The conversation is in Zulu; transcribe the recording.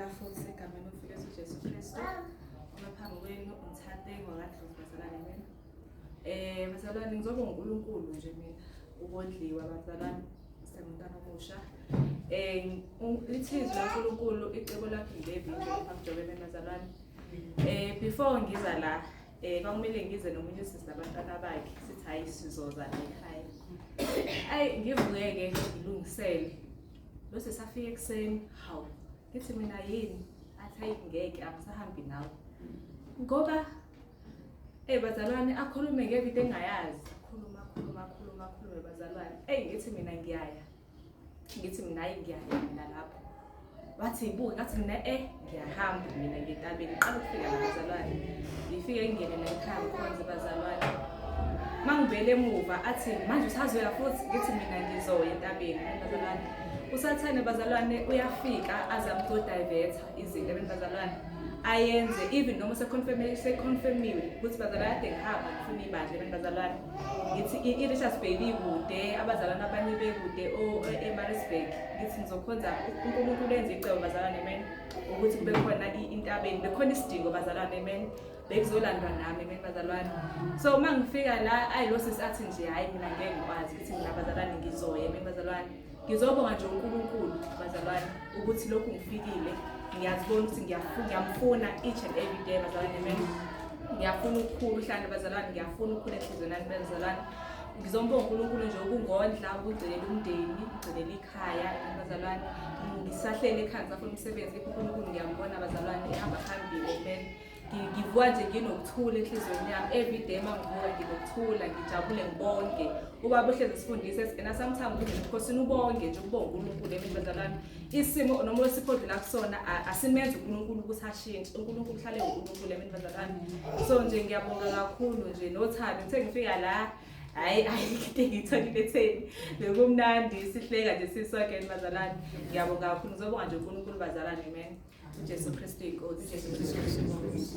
Ngiyabingelela futhi egameni lomfowethu uJesu Kristu. Uma phambi kwenu uNthathe ngwakadlozi bazalwane mina. Bazalwane ngizoba uNkulunkulu nje mina ukondliwa bazalwane semntana omusha. Lithi izwi laNkulunkulu icebo lakhe ngevi nje phambi bazalwane. Before ngiza la kwakumele ngize nomunye usisi nabantwana bakhe sithi hayi sizoza la ekhaya. Ayi ngivuke-ke ngilungisele. Lo sesafika ekuseni, hawu, ngithi mina yini? Athi hayi ngeke angisahambi nawe. Ngoba bazalwane akhulume ngeke into engayazi. Akhuluma akhuluma akhuluma akhulume bazalwane. Eyi ngithi mina ngiyaya. Ngithi mina hayi ngiyaya mina lapho. Wathi buka ngathi mina ngiyahamba mina ngentabeni ngiqala ukufika la bazalwane. Ngifike ngingene la ekhaya ngikhonze bazalwane. Mangibhele emuva athi manje usazoya futhi ngithi mina ngizoya entabeni bazalwane. Usathane bazalwane uyafika azame ukudivert izinto abantu bazalwane ayenze even noma seconfirmiwe ukuthi bazalwane kade ngihamba ngifuna ibandla abantu bazalwane ngithi i-Richards Bay ikude abazalwane abanye bekude eMaritzburg ngithi ngizokhonza uNkulunkulu enze icebo bazalwane amen ukuthi kube khona intabeni bekhona isidingo bazalwane amen bekuzolandwa nami amen bazalwane. So uma ngifika la ayi lo sisi athi nje hayi mina ngeke ngikwazi ngithi mina bazalwane ngizoya amen bazalwane. Ngizobonga nje uNkulunkulu bazalwane ukuthi lokhu ngifikile ngiyazibona ukuthi ngiyamfuna each and every day bazalwane amen. Ngiyafuna ukukhula uhlane bazalwane, ngiyafuna ukukhula enhliziyweni yami bazalwane. Ngizombonga uNkulunkulu nje ukungondla, ukugcinela umndeni, ukugcinela ikhaya bazalwane. Ngisahlele ekhaya ngisafuna umsebenzi kepha uNkulunkulu ngiyambona bazalwane ehamba phambili amen. Ngivuka nje nginokuthula enhliziyweni yami every day uma ngivuka nginokuthula ngijabule ngibonge. Ubaba uhlezi esifundisa and sometimes ungene ebukhosini ubonge nje ukubonga uNkulunkulu amen bazalwane. Isimo noma esiphodlula kusona asimenzi uNkulunkulu ukuthi ashintshe. uNkulunkulu uhlale uNkulunkulu amen bazalwane. So nje ngiyabonga kakhulu nje nothando ngithe ngifika la hayi ayikho into engiyitholile etheni bekumnandi sihleka nje sisonke bazalwane. Ngiyabonga kakhulu ngizobonga nje uNkulunkulu bazalwane amen. uJesu Kristu inkosi. uJesu Kristu inkosi.